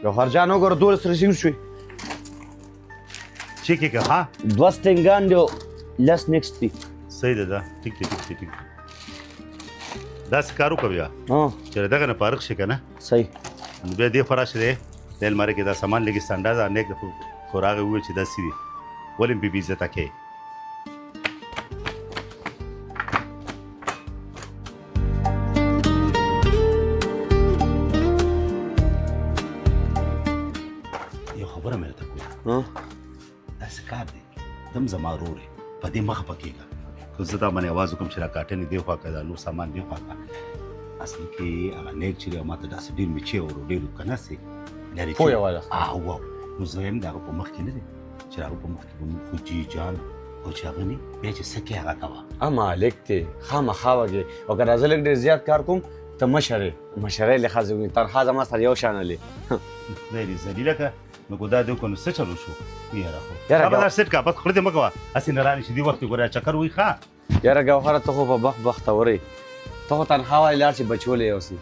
ګوهر جان وګوره دولس رسیو شوې. چې کې که ها دوه سټینګان دی او لس نیکسټ دي. صحیح ده، دا ټیک دی، ټیک دی، ټیک دی. داسې کار وکړه بیا چې له دغه نه فارغ شي که نه. صحیح. نو بیا دې خوا راشه، دی د المارۍ کې دا سامان لږې سنډه ده. نیک خو راغی وویل چې دا څه دي، ولې مې بې عزته کوې؟ یو خبره مې راته کوله. داسې کار دی، تم زما ورور یې، په دې مخه پکېږه که زه دا باندې اواز وکړم چې دا کاټنې دې خوا کړه، دا نور سامان دې خوا کړه. اصل کې هغه نیک چې دی ما ته داسې ډېر مچې ورو ډېر که نه سي لرې پوه واله. او نو زه وایم د هغه په مخ کې نه دی چې هغه په مخ کې به موږ خو جي جان او چې هغه نه بیا چې څه کوې هغه کوه. مالک دی خامخا وږې او که زه لږ ډېر زیات کار کوم ته مشر یې، مشرۍ له ښځې وي، تنخوا زما سره یو شان لې. خدای دې ذلیله کړه. نو که دا دې وکړو نو څه چل وشو؟ یاره خو یاره دا به دا سیټ کړه، بس خوله دې مه کوه، هسې نه رانه شي دې وخت کې ګوره چکر وایي. ښه یاره ګوهره ته خو په بخت بختور یې، ته خو تنخوا والې لاړ شې بچولی یوسې.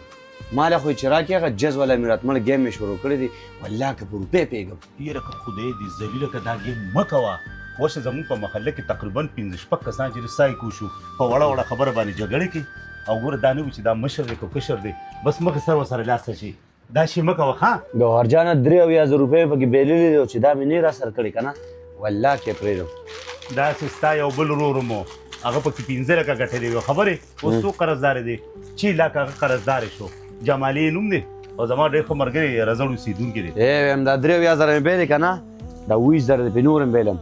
ما له خو یې چې راکړې هغه جز والا میراتمړ ګیم مې شروع کړی دی، والله که په روپۍ پوهېږم. یاره که خدای دې ذلیله کړه دا ګیم مه کوه. ورشه زموږ په محله کې تقریبا پنځه شپږ کسان چې سای کو شو په وړه وړه خبره باندې جګړې کوي. او ګوره دا نه وي چې دا مشر دی که کشر دی، بس مخې سر ورسره لاس شي. دا شی مه کوه. ښه ګوهر جانه 73,000 روپۍ پکې بېللې دي چې دا مې نه را سر کړې که نه والله که یې پرېږدم. داسې ستا یو بل ورور مو هغه پکې 5 لکه ګټلې وي. خبرې اوس څو قرضدار دی چې لاکه هغه قرضدار شو، جمالي یې نوم دی او زما ډېر ښه ملګری رزړ اوسېدونکی دی. وایم دا 73,000 مې بېلې که نه دا 27,000 دې پرې نور هم بېلم،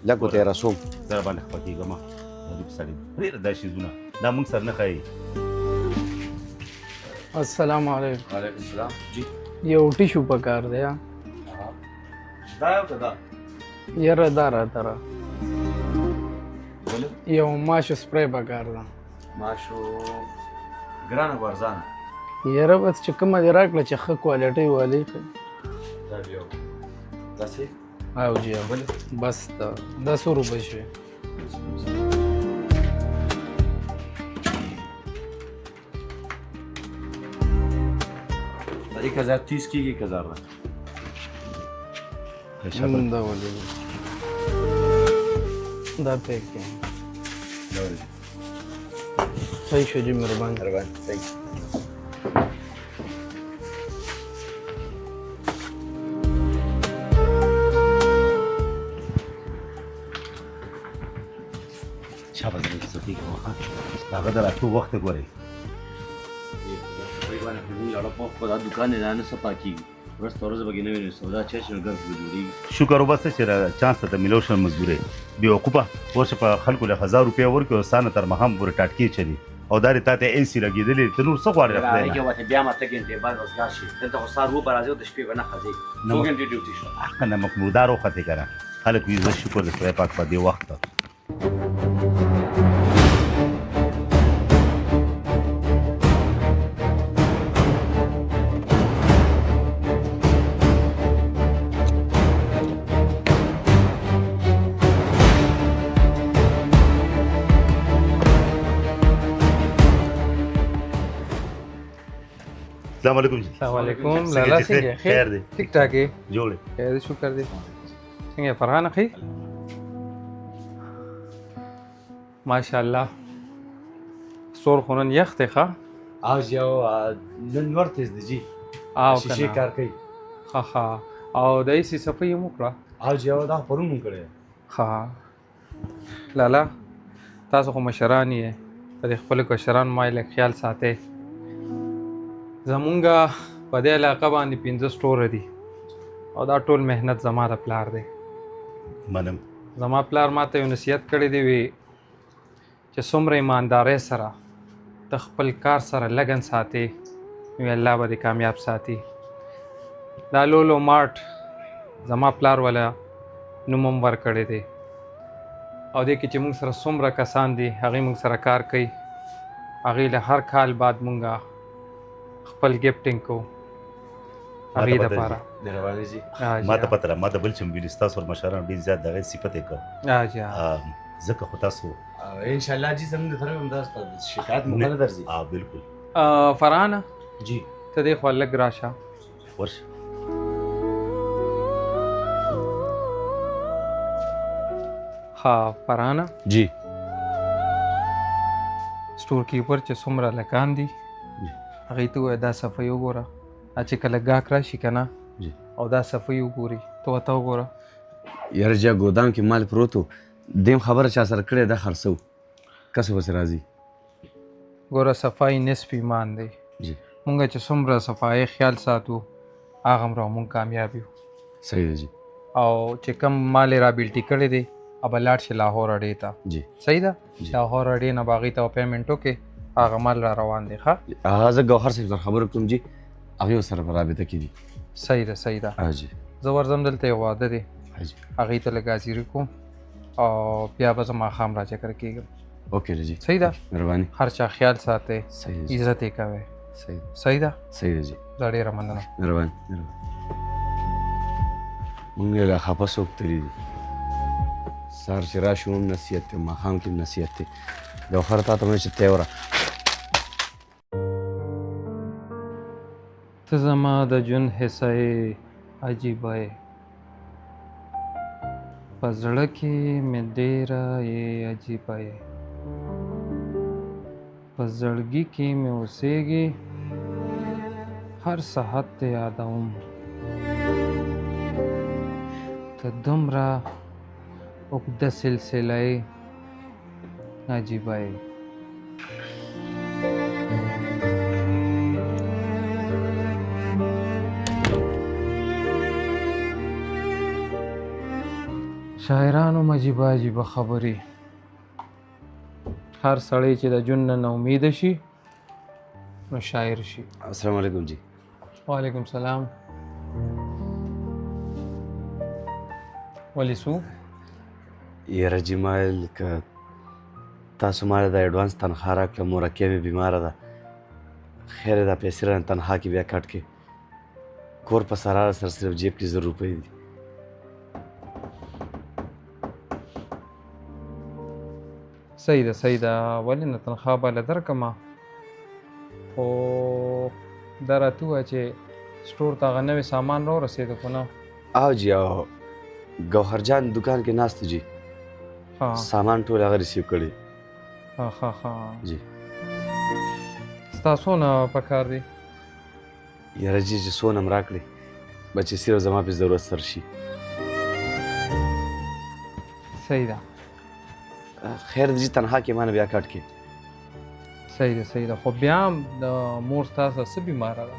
لکو ته یې رسوم. زه باندې خفه کېږم غریب سړی پرېږده دا شیزونه، دا موږ سره نه ښایي. السلام علیکم. وعلیکم السلام. جی یو ټیشو پکار دی. دا یو که دا؟ یاره دا راته را یو ماشو سپری پکار ده. ماشو ګرانه خو ارزانه. یاره بس چې کومه دې راکړه چې ښه کوالټي والي. دا بیا داسې؟ او جی بس دا څو روپۍ شوې؟ 1030 کېږي، 1000 ده. دا ولې دا پیک کړئ؟ صحیح شو جی، مهرباني. مهرباني. صحیح. شابه زه څه کېږم. ښه د هغه د راتلو وخت ګورئ. دا دکان یې نه صفا کېږي، ورځ تر ورځې به کې نوې نوې سودا چې شي نو ګرد به جوړېږي. شکر وباسه چې چانس ته میلاو شوه مزدورۍ. بېوقوفه ورشه په خلکو له 1000 روپۍ ورکړې او ستا نه تر ماښام پورې ټاټکې چلي او دا دې تا ته ای سي لګېدلې، ته نور څه غواړې له خدای نه؟ ورته بیا ما ته ګنټې بعد وزګار شي، دلته خو سهار 7 به راځي او د شپې به نه ښځې. څو ګنټې ډیوټي شوه؟ حقه نمک مردار وختې که نه، خلک وایي زه شکر د خدای پاک په دې وخت. السلام علیکم جی. السلام علیکم لالا، څنګه؟ خیر دی، ټیک ټاک یې؟ جوړ یې؟ خیر دی، شکر دی. څنګه فرحان اخی؟ ماشاءالله سور خو نن یخ دی. ښه او جی او نن نور تیز دی جی، او شیشې کار کوي. ښه ښه، او د ای سي صفایي هم وکړه؟ او جی او دا پرون مونږ کړی. ښه لالا، تاسو خو مشران یې، په دې خپلو کشرانو ما یې لږ خیال ساتئ. زمونږ په دې علاقه باندې 5 سټوره دي او دا ټول محنت زما د پلار دی. منم. زما پلار ما ته یو نصیحت کړی دی، وی چې څومره ایماندارۍ سره ته خپل کار سره لګن ساتې نو الله به دې کامیاب ساتي. دا لولو مارټ زما پلار والا نوم هم ورکړی دی او دې کې چې موږ سره څومره کسان دي هغوی موږ سره کار کوي، هغوی له هر کال بعد موږ خپل ګفټینګ کوو هغې دپاره. مهرباني جی. ما ته پته ده، ما ته بل چې ویلي ستاسو مشرانو ډېر زیات دغه صفت یې کړ، ځکه خو تاسو ان شاء الله جی زموږ د طرفه هم دا شکایت موقع نه درځي. بالکل. فرحانه جی، ته دې خوا لږ راشه. ورشه. ها فرحانه جی. سټور کیپر چې څومره لکان دي هغې ته ووایه دا صفحه وګوره، چې کله ګاک راشي که نه او دا صفحه وګوري، ته ورته وګوره. یاره جا ګودام کې مال پروت و، دیم خبره چا سره کړې ده خرڅو، کس ورسې راځي. ګوره صفای نصف ایمان دی. مونږ چې څومره صفایي خیال ساتو هغه مره مونږ کامیاب یو. صحیح دی جی. او چې کوم مال یې رابلټي کړی دی به لاړ شي لاهور اډې ته. صحیح ده؟ لاهور اډې نه به هغې ته payment وکړې، هغه مال را روان دی. ښه هغه زه ګوهر صاحب سره خبرې کوم جی، هغې ورسره په رابطه کې دي. صحیح ده صحیح ده. جی. زه ورځم دلته یو واده دی، هغې ته لږ حاضري کوم او بیا به زه ماښام را چکر کېږم. okay جی. صحیح ده؟ مهرباني. هر چا خیال ساتئ، عزت یې کوئ. صحیح ده؟ صحیح ده جی. دا ډېره مننه. مهرباني مهرباني. مونږ یې لا خفه څوک تللي دي. سهار چې راشو هم نصیحت دی، ماښام کې هم نصیحت دی. ګوهر تا ته مې چې تی وره. ته زما د ژوند حصه یې عجیبه یې، په زړه کې مې ډېره یې عجیبه یې، په زړګي کې مې اوسېږې هر ساعت دې یادوم، ته دومره اوږده سلسله یې عجیبه یې. شاعرانو هم عجیبه عجیبه خبرې. هر سړی چې د ژوند نه ناامیده شي نو شاعر شي. السلام علیکم جی. وعلیکم سلام. ولې څو؟ یاره جی ما ویل که تاسو ما له د advance تنخوا راکړه، مورکۍ مې بیماره ده، خیر دا پیسې رانه تنخوا کې بیا کټ کې، کور په سراره سره صرف جیب کې 1000 روپۍ دي. صحیح ده صحیح ده. ولې نه تنخوا به له درکړمه، خو دا راته ووایه چې store ته هغه نوی سامان را ورسېده که نه؟ او جی او ګوهر جان دکان کې ناست جی، سامان ټول هغه receive کړی. ښه ښه ښه جی. ستا څونه پکار دی؟ یاره جی چې څونه هم راکړې بچې صرف زما پې ضرورت سر شي. صحیح ده. خیر جی تنخوا کې ما نه بیا کټ کې. صحیح ده صحیح ده. خو بیا هم د مور ستا سره څه بیماره ده؟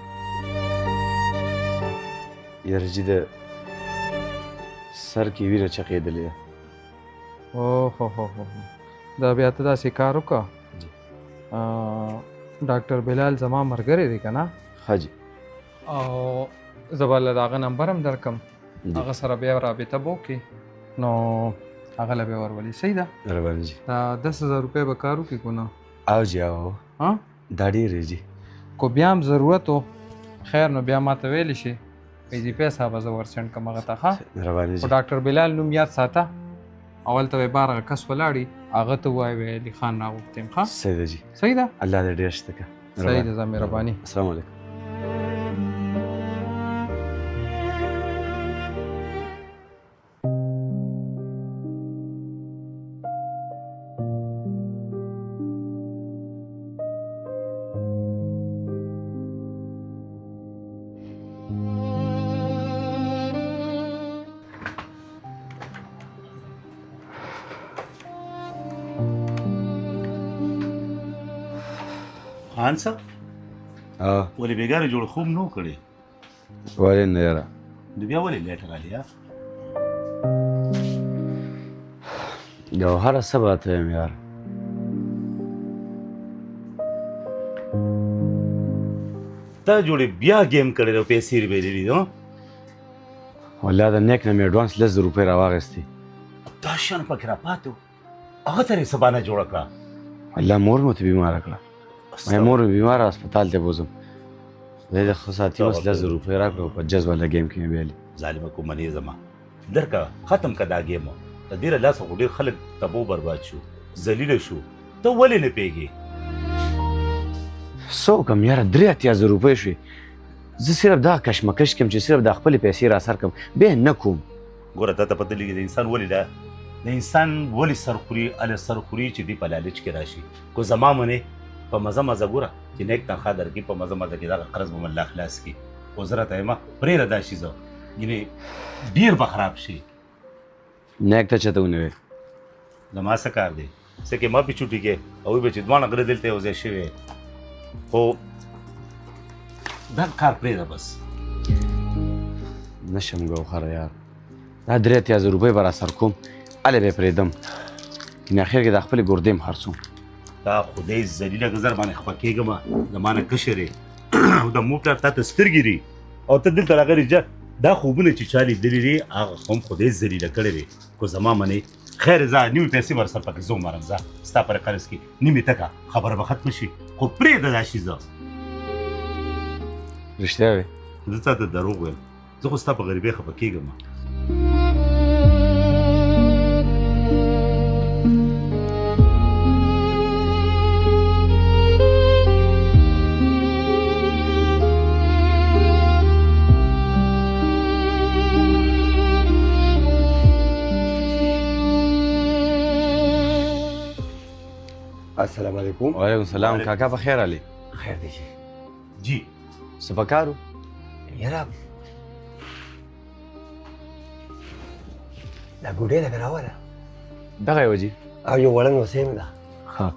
یاره جی د سر کې وینه چقېدلې ده. اوه هو هو هو. دا بیا ته داسې کار وکړه، ډاکټر بلال زما ملګری دی که نه؟ ښه جی. او زه به له د هغه نمبر هم درکړم، هغه سره بیا رابطه به وکړې، نو هغه له بیا ورولې. صحیح ده؟ مهرباني جی. دا 10,000 روپۍ به کار وکړي که نه؟ او جی او. ها؟ دا ډېرې جی. که بیا هم ضرورت و خیر نو بیا ما ته ویلی شي، Easypaisa به زه ور send کړم هغه ته. ښه؟ مهرباني خو ډاکټر بلال نوم یاد ساته، اول ته به بار هغه کس ولاړي هغه ته ووایه وایي علي خان راغوښتی یم. ښه؟ صحیح ده جی. صحیح ده؟ الله دې ډېر شته که. صحیح ده، ځه مهرباني. السلام علیکم. خان صاحب ولې بېګاره جوړ خوب نه و کړی؟ ولې نه یاره؟ نو بیا ولې late راغلی؟ ګوهره څه به ته یم یار، تا جوړې بیا game کړی دی او پیسې یې بایللي دي؟ والله د نیک نه مې advance 10,000 روپۍ راواخیستې. دا شیان پکې راپاتې و، هغه ترې څه بانه جوړه کړه. والله مور مې ته بیماره کړه، مې مور مې بیماره هسپتال ته بوځم، خدای دې ښه ساتي. اوس 10,000 روپۍ راکړه، په جز والا game کې مې بایلي. ظالمه کومنې زما درکه ختم که دا game. د دې له لاسه خو ډېر خلک تبو برباد شو، ذلیله شو. ته ولې نه پوهېږې؟ څه وکړم یاره، 83,000 روپۍ شوې. زه صرف دا کشمکش کوم چې صرف دا خپلې پیسې را سر کړم، بیا نه کوم. ګوره تا ته پته لګي د انسان ولې دا د انسان ولې سر خوري؟ هله سر خوري چې دی په لالچ کې راشي. که زما منې په مزه مزه ګوره چې نیک تنخوا درکړي، په مزه مزه کې دغه قرض به مې الله خلاص کړي. خو زه راته وایم پرېږده دا شي، زه یعنې ډېر به خراب شي. نیک ته چېرته ونیوې؟ زما څه کار دی؟ څه کې ما پې چوټي کې او به چې دواړه غره دلته یو ځای شوی. خو دا کار پرېږده بس. نشم ګوهره یار، دا 83,000 روپۍ به را سر کوم، هلې به یې پرېږدم، یعنې اخر کې دا خپلې ګردې هم خرڅوم. دا خدای ذلیله که زر باندې خفه کېږم، زما نه کشر یې او د مور پلار تا ته سترګې دي او ته دلته راغلی. جه دا خوبونه چې چا لیدلي دي هغه هم خدای ذلیله کړی دی. خو زما منې خیر ځه، نیمې پیسې به ورسره پکې زه ومرم. ځه ستا پر قرض کې نیمې ته خبره به ختمه شي، خو پرېږده دا شي. زه رښتیا وې؟ زه تا ته دروغ وایم، زه خو ستا په غریبۍ خفه کېږم. السلام علیکم. وعلیکم السلام. کاکا په خیر راغلې؟ خیر دی جی. جی څه په کار و؟ یاره دا ګوډۍ لږه راوله. دغه یوه جي؟ او یو وړه نوسۍ مې ده. ښه.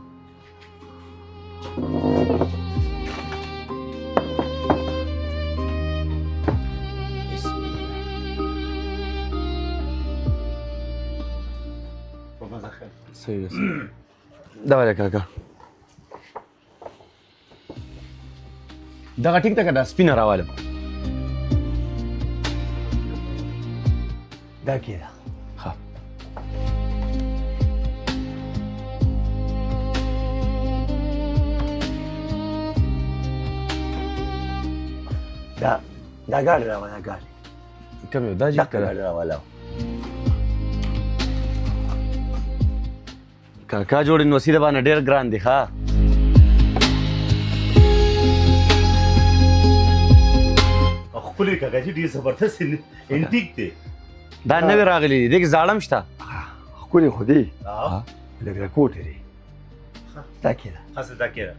صحیح ده. دا وایه کاکا، دغه ټیک ده که دا سپینه راولم؟ دا کېده. ښه. دا دا ګاډی راوله، دا ګاډی. کوم یو؟ دا جي دغه که دا؟ ګاډی راوله. کاکا جوړې نوسي د باندې ډېر ګران دی. ښه ښکلی کاکا جي، ډېر زبردست انټیک دی. دا نوی راغلی دی، دې کې زاړه هم شته. ښکلی خو دی، لږ راکوټی دی. دا کېده. ښه دا کېده.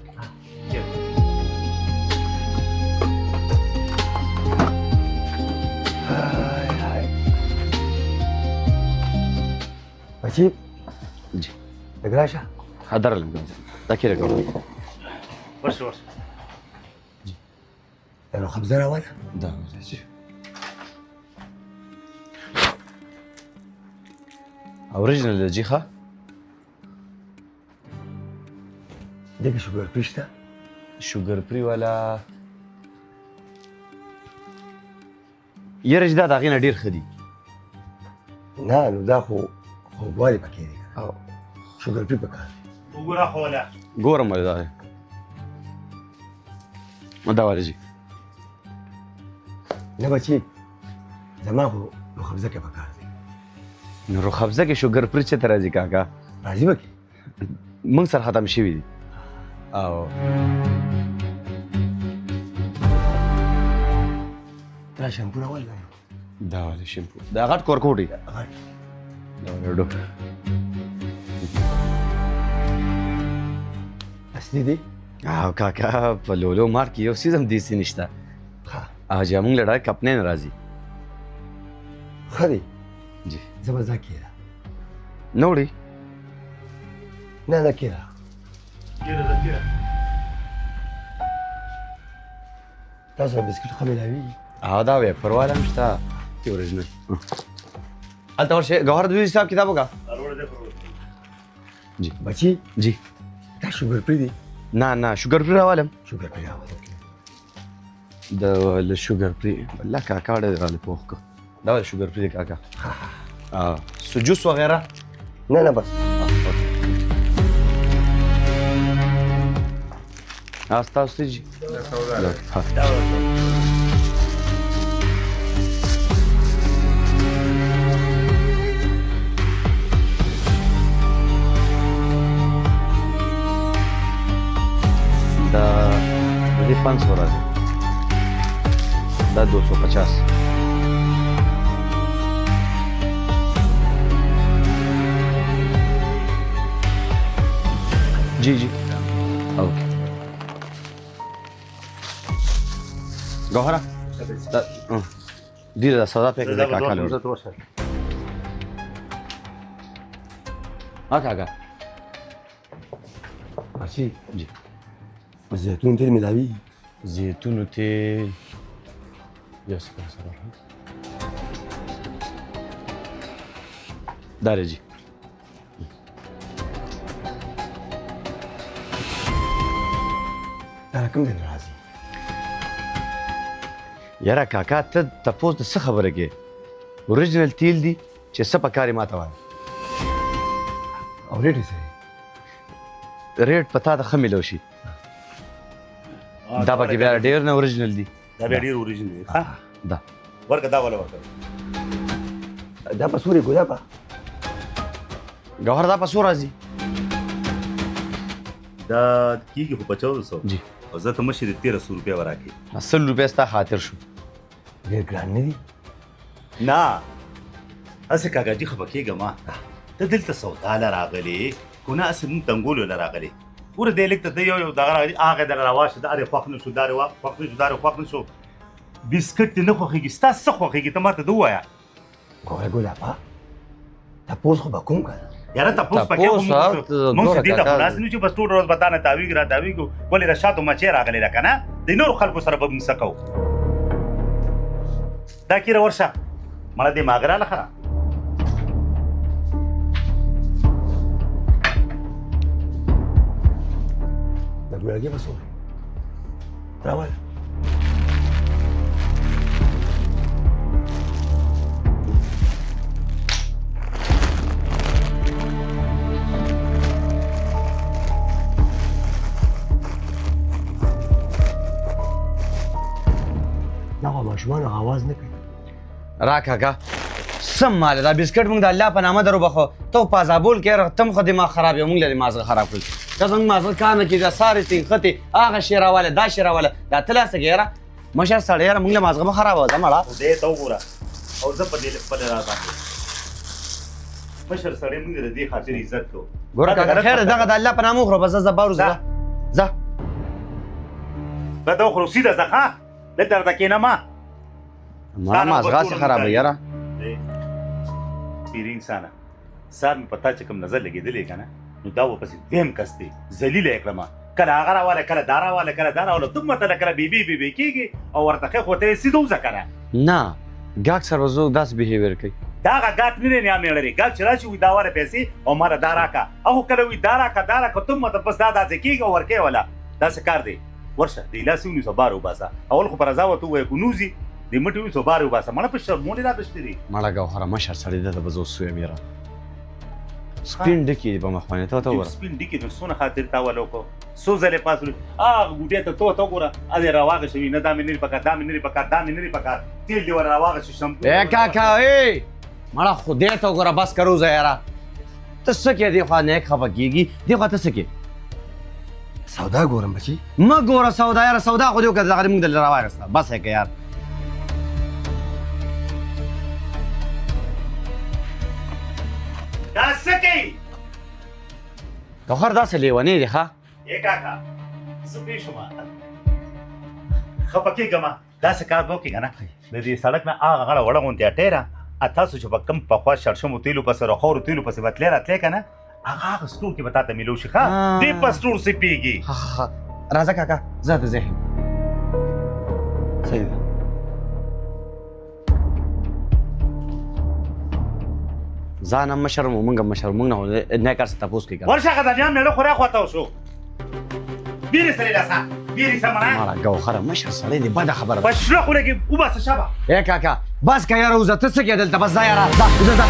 بچي جي لږ راشه. ښه درلم، دا کېده کوم. ورشه ورشه. دا نو خبزه راوله. دا جي اوريجينال دی جي. ښه دې کې شوګر فري شته؟ شوګر فري والا یاره چې دا د هغې نه ډېر ښه دي. نه نو دا خو خوږوالی پکې دی که نه، شوګر فري پکار دی. وګوره خو ولا ګورم ولې دا دی. دا والا جي. نه بچي، زما خو روخبزه کې پکار دی. نو روخبزه کې شوګر فري چېرته راځي کاکا؟ راځي پکې. موږ سره ختم شوي دي. او دا شامپو راولې. دا والا شامپو دا غټ کورکوټ دی. غټ. دا والا ډو اصلي دی؟ او کاکا په لولو مارټ کې یو څیز هم دیسي نشته. ښه. او چې موږ له ډایرکټ کمپنۍ نه راځي. ښه دی. جي. زه به ځه کېده. نه وړي؟ نه نه کېده. کېده ده کېده. تاسو بسکټ ښه میلاویږي؟ او دا ویپر والا هم شته چې اورېجنل. هلته ورشې ګوهر د دوی حساب کتاب وکړه. جي. بچي جي. دا شوګر فري دی؟ نه نه شوګر فري راولم. شوګر فري راولم. د له شوګر فري والله کاکا ډېر راله پوخ کړ. دا ولې شوګر فري دی کاکا؟ څه جوس وغیره؟ نه نه بس. ستاسو څه جي؟ دا دا د دې 500 راځي، دا 250. جی جی اوکې. ګوهره دې دا سودا پې کړه کاکا لور. ها کاکا. ماشي جی. زیتون تیل ملاوي. زیتونو تیل یو سکند سره دا جی. دا کوم ځای نه راځي؟ یاره کاکا ته تپوس د څه خبره کې؟ اوریجنل تیل دي چې څه په کار یې ماته وایه. او ریټ یې څه دی؟ ریټ په تا د ښه میلو شي. دا پکې بیا ډېر نه اوریجنل دي. دا بیا ډېر اوریجنل دي. ښه دا ورکه، دا وله ورکه. دا په څو روپو؟ دا په ګوهر دا په څو راځي؟ دا کېږي خو په 1400 جی. او زه ته مشر 1300 روپۍ به راکړې. 100 روپۍ ستا خاطر شو. ډېر ګران نه دي؟ نه هسې کاکا جي خفه کېږه ما. ته دلته سودا له راغلې که نه هسې مونږ تنګولو له راغلې؟ ګوره دی لږ ته دی یو یو دغه راغلی، هغه دله راواشه، دا دې خوښ نه شو، دا دې خوښ نه شو، دا دې خوښ نه شو. بسکټ دې نه خوښېږي، ستا څه خوښېږي ته ماته ده ووایه. ګوره ګل اپا تپوس خو به کوم که نه. یاره تپوس پکې خو مونږ څه دې ته خو داسې نه چې بس ټول ورځ به تا نه تاویږي را تاویږو. ولې د شاتو مچۍ راغلې ده که نه؟ د نورو خلکو سره به مونږ څه کوو؟ دا کیره ورشه مړه دې ماغه راله ښه. دا ګوړګی به څو راوله. دا خو ماشومانو اواز نه کوي. را کاکا سم ماله دا بسکټ مونږ د الله په نامه درو بخو ته په زابول کې تم خو دماغ خراب یې، مونږ له مازغه خراب کړل. که زمونږ مازغه کار نه کوي، دا سارې تینختې هغه شی راواله دا شی راواله دا ته لا څه کوې؟ یاره مشر سړی یاره مونږ له مازغه مه خرابوه ځه مړه. خدای ته وګوره او زه په دې خپله را باندې مشر سړی مونږ د دې خاطر عزت کوو. ګوره کاکا خیر دغه د الله په نامه وخوره بس زه بار وځه ځه. دا ته وخوره سیده ځه ښه، دلته راته کښېنه ما. ما مازغه څه خرابوي یاره. پیري انسانه سهار مې په تا چې کوم نظر لګېدلی که نه نو دا ورپسې دویم کس دی، ذلیله یې کړمه. کله هغه راواله کله دا راواله کله دا راواله، دومره ته کله بیبي بیبي کېږي او ورته ښه خو ته یې سیده وځه که نه. نه ګاک سره به څوک داسې بیهیویر کوي. دا هغه ګاک نه دی نیا مېړه دی، ګاک چې راشي وایي دا واله پیسې او ماله دا راکړه، هغه کله وایي دا راکړه دا راکړه، دومره ته بس دا داسې کېږي او ورکوې وله. داسې کار دی. ورشه د لاس یې ونیسه بار وباسه. اول خو په رضا ورته ووایه که نه وځي د مټې ونیسه بار یې وباسه. مړه په شرمولې راغېستې دي. مړه ګوهره مشر سړی ده ته به زه اوس ووایم یاره. سپین ډکي دي په مخ باندې ته ورته وګوره. سپین ډکي نو څونه خاطر تا وله وکړو، څو ځلې پاڅولې هغه ګوډې ته ته وګوره هغې راواغېستې وي نه دا مې نه دي پکار دا مې نه دي پکار دا مې نه دي پکار، تېل دې ور راواغېستې شامپو. ای کاکا ای مړه خدای ته وګوره بس که روزه یاره. ته څه کوې؟ دې خوا نیک خفه کېږي دې خوا ته څه کوې؟ سودا ګورم بچي. مه ګوره سودا یاره، سودا خو دې وکړه دغه دې مونږ دلته راواخیسته بس یې که یار. دا څه کوي؟ ګوهر داسې لیونی دی ښه. ای کاکا زه پوه شوم خفه کېږه مه، داسې کار به وکړې که نه د دې سړک نه هغه غاړه وړه غوندې هټۍ ده، تاسو چې په کوم پخوا شړشمو تېلو پسې رخورو تېلو پسې به تلې راتلې که نه هغه هغه سټور کې به تا ته میلو شي ښه، دې په سټور څه پېږي. ښه راځه کاکا زه د ذهن صحیح ده. ځان هم مشر مو مونږ هم مشر، مونږ نه نه کار څه تپوس کوي که نه. ورشه هغه د نیا مېړه خو راخواته شو. بیرې سړی راسه بیرې سه مړه. مړه ګوهره مشر سړی دی بده خبره ده. په شنه خوله کې وباسه شابه. ای کاکا بس که یاره وځه، ته څه کوې دلته؟ بس ځه یاره ځه وځه ځه.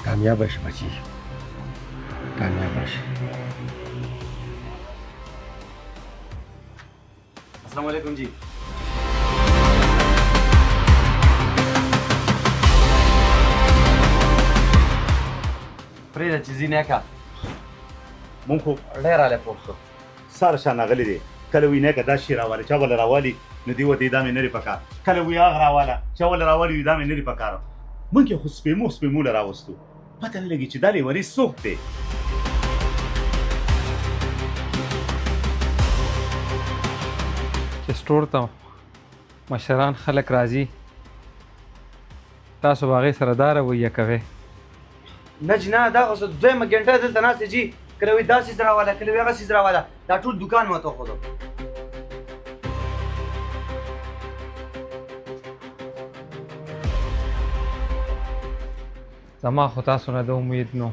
کامیابه شي بچي، کامیابه شي. السلام علیکم جی. پرېږده چې ځي نیکه مونږ خو ډېر راله پوه شو. سار شان راغلی دی. کله وایي نیکه دا شی راواله، چا وله راوالي نو دی ورته دا مې نه دی پکار، کله وایي هغه راواله، چا وله راوالي وایي دا مې نه دی پکار. موږ یې خو سپېمو سپېمو له راوستو، پته نه لګي چې دا لیونی څوک دی. چې سټور ته مشران خلک راځي، تاسو به هغې سره دا رویه کوئ؟ نه جي نه، دا خو څه دویمه ګنټه دلته ناست دی جي، کله وایي دا څیز راواله، کله وایي هغه څیز راواله، دا ټول دوکان ماته وښودو. زما خو تاسو نه د امید نو،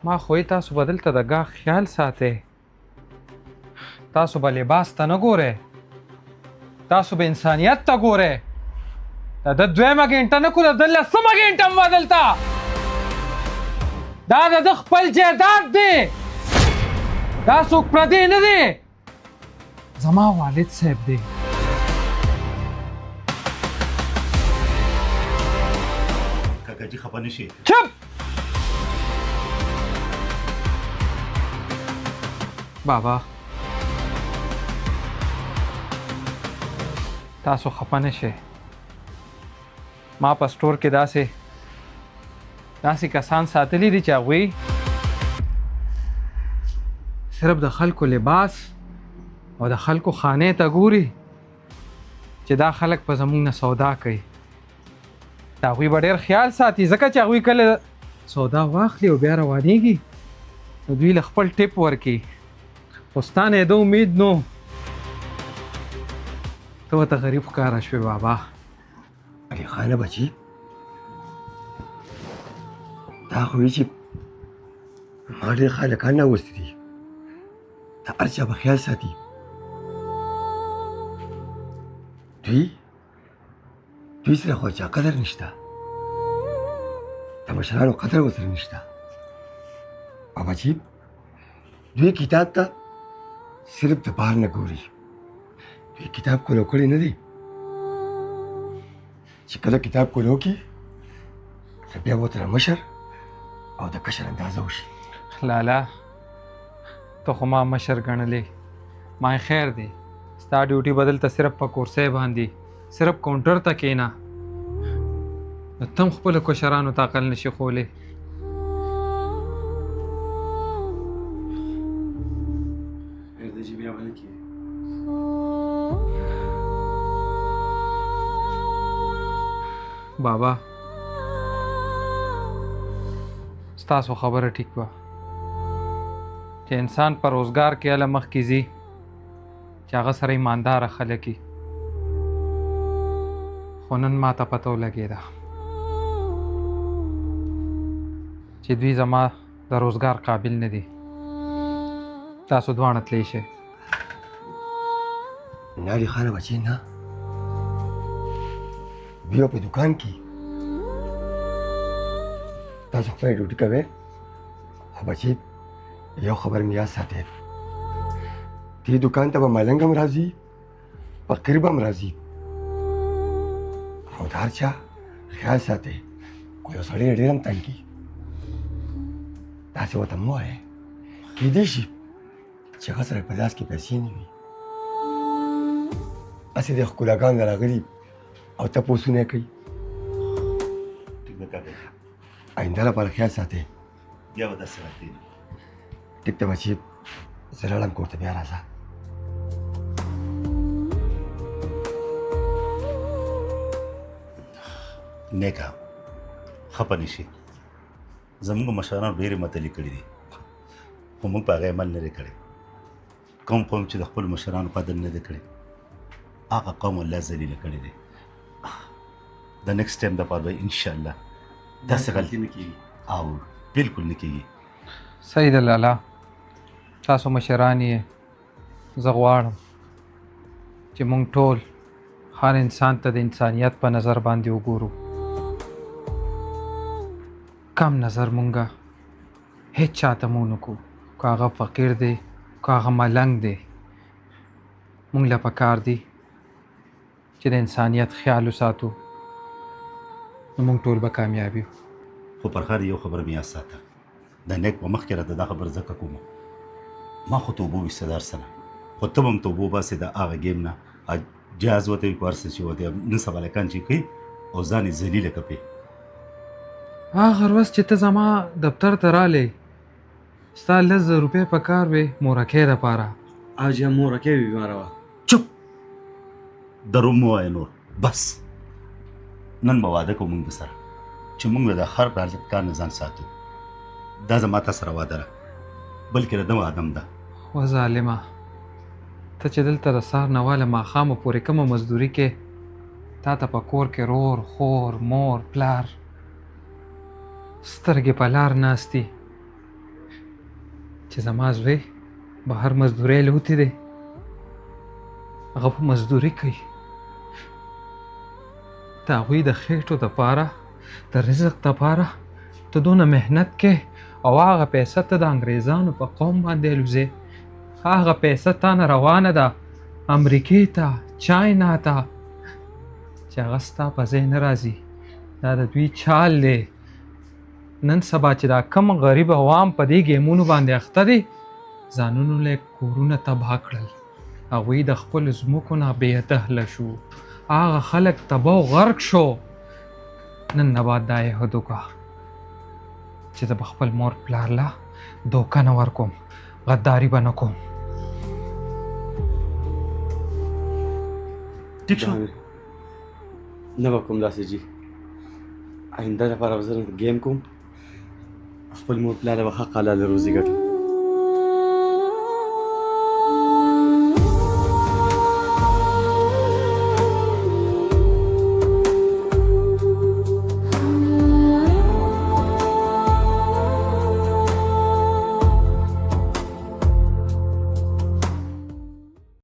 ما خو یې تاسو به دلته د ګاښ خیال ساتئ، تاسو به لباس ته نه ګورئ، تاسو به انسانیت ته ګورئ. د ده دویمه ګنټه نه کو، د ده لسمه ګنټه هم وه دلته. دا د ده خپل جایداد دی، دا څوک پردی نه دی، زما والد صاحب دی. کاکا جي خفه نه شي. چپ بابا، تاسو خفه نه شئ. ما په سټور کې داسې داسې کسان ساتلي دي چې هغوی صرف د خلکو لباس او د خلکو خانې ته ګوري چې دا خلک په زموږ نه سودا کوي. د هغوی به ډېر خیال ساتي، ځکه چې هغوی کله سودا واخلي او بیا روانېږي نو دوی له خپل ټیپ ورکوي. خو ستا نه یې د امید نو ته ورته غریب ښکاره شوې بابا. علي خانه بچي، دا خو وي چې ما ډېر خلکان راوستي دي، د هر چا به خیال ساتي. دوی سره خو چا قدر نشته، د مشرانو قدر ورسره نشته. بابا جي دوی کتاب ته صرف د بهر نه ګوري، دوی کتاب کولو کړی نه دی. چې کله کتاب کولو کې نو بیا ورته مشر او د کشر اندازه وشي. لالا ته خو ما مشر ګڼلې، ما یې خیر دی، ستا ډیوټي به دلته صرف په کورسۍ باندې، صرف کاونټر ته کښېنه، نو ته هم خپلو کشرانو ته عقل نشي ښولی. خیر دی چې بیا به نه کېږي. بابا ستاسو خبره ټیک وه چې انسان په روزګار کې هله مخکې ځي چې هغه سره ایمانداره خلک وي، خو نن ما ته پته ولګېده چې دوی زما د روزګار قابل نه دي. تاسو دواړه تللی شئ. نه علي خانه بچې، نه، بیا په دوکان کې تاسو خپله ډیوټي کوئ. خو بچې یو خبر مې یاد ساتئ، دې دوکان ته به ملنګ هم راځي، فقیر به هم راځي، او د هر چا خیال ساتئ. که یو سړی ډېر هم تنګ کړي داسې ورته مه وایئ، کېدای شي چې هغه سره په لاس کې پیسې نه وي، هسې د ښکلاګانو راغلي او تپوسونه یې کوي. ټیک ده کاکا جي، آینده لپاره خیال ساتئ، بیا به داسې راتلې نه. ټیک ده بچې، زه لاړم کور ته، بیا راځه. نیکه خفه نه شي، زموږ مشرانو ډېرې متلې کړې دي، خو موږ په هغې عمل نه دی کړی. کوم قوم چې د خپلو مشرانو قدر نه دی کړی، هغه قوم الله ذلیله کړی دی. د نیکسټ ټایم دپاره به انشاءالله داسې غلطي نه کېږي او بالکل نه کېږي. صحیح ده لالا، تاسو مشران یې، زه غواړم چې موږ ټول هر انسان ته د انسانیت په نظر باندې وګورو. کم نظر مونږه هیڅ چاته مو نه کړو، که هغه فقیر دی که هغه ملنګ دی. مونږ له پکار دی چې د انسانیت خیال وساتو، نو مونږ ټول به کامیاب یو. خو پر خیر یو خبره مې یاد ساته، د نیک په مخ کې راته دا خبره ځکه کوم، ما خو توبه ویسته د هر څه نه، خو ته به هم توبه وباسې د هغه ګیم نه، جهاز ورته وي که هر څه چې ورته نن سبا هلکان چې کوي او ځان یې ذلیله که پې. هغه ورځ چې ته زما دفتر ته رالې، ستا 10,000 روپۍ په کار وې مورکۍ دپاره. حاجي مورکۍ مې بیماره وه. چوپ، درو مه وایه نور، بس نن به واده کوو موږ سره چې موږ د هر غلط کار نه ځان ساتو. دا زما تا سره واده ده، بلکې د ده واده هم ده. وه ظالمه، ته چې دلته د سهار نه واله ماښامه پورې کومه مزدوري کې، تا ته په کور کې رور، خور، مور، پلار سترګې په لار ناست دي چې زما زوی بهر مزدورۍ لوتی دی، هغه په مزدوري کوي. د هغوی د خېټو دپاره، د رزق دپاره ته دونه محنت کې، او هغه پیسه ته د انګریزانو په قوم باندې الوزې. هغه پیسه تا نه روانه ده امریکې ته، چاینا ته، چې هغه ستا په ځای نه راځي. دا د دوی چال دی. نن سبا چې دا کم غریب عوام په دې ګیمونو باندې اخته دي، ځانونو له کورونه تباه کړل، هغوی د خپلو ځمکو نه بې دهله شو، هغه خلک تباه او غرق شو. نن نه بعد دا عهد وکړه چې زه به خپل مور پلار له دوکه نه ورکوم، غداري به نه کوم. ټیک شو؟ نه به کوم داسې جي، آینده لپاره به زه ګیم کوم، خپل مور پلار به حق حلاله روزي ګټم.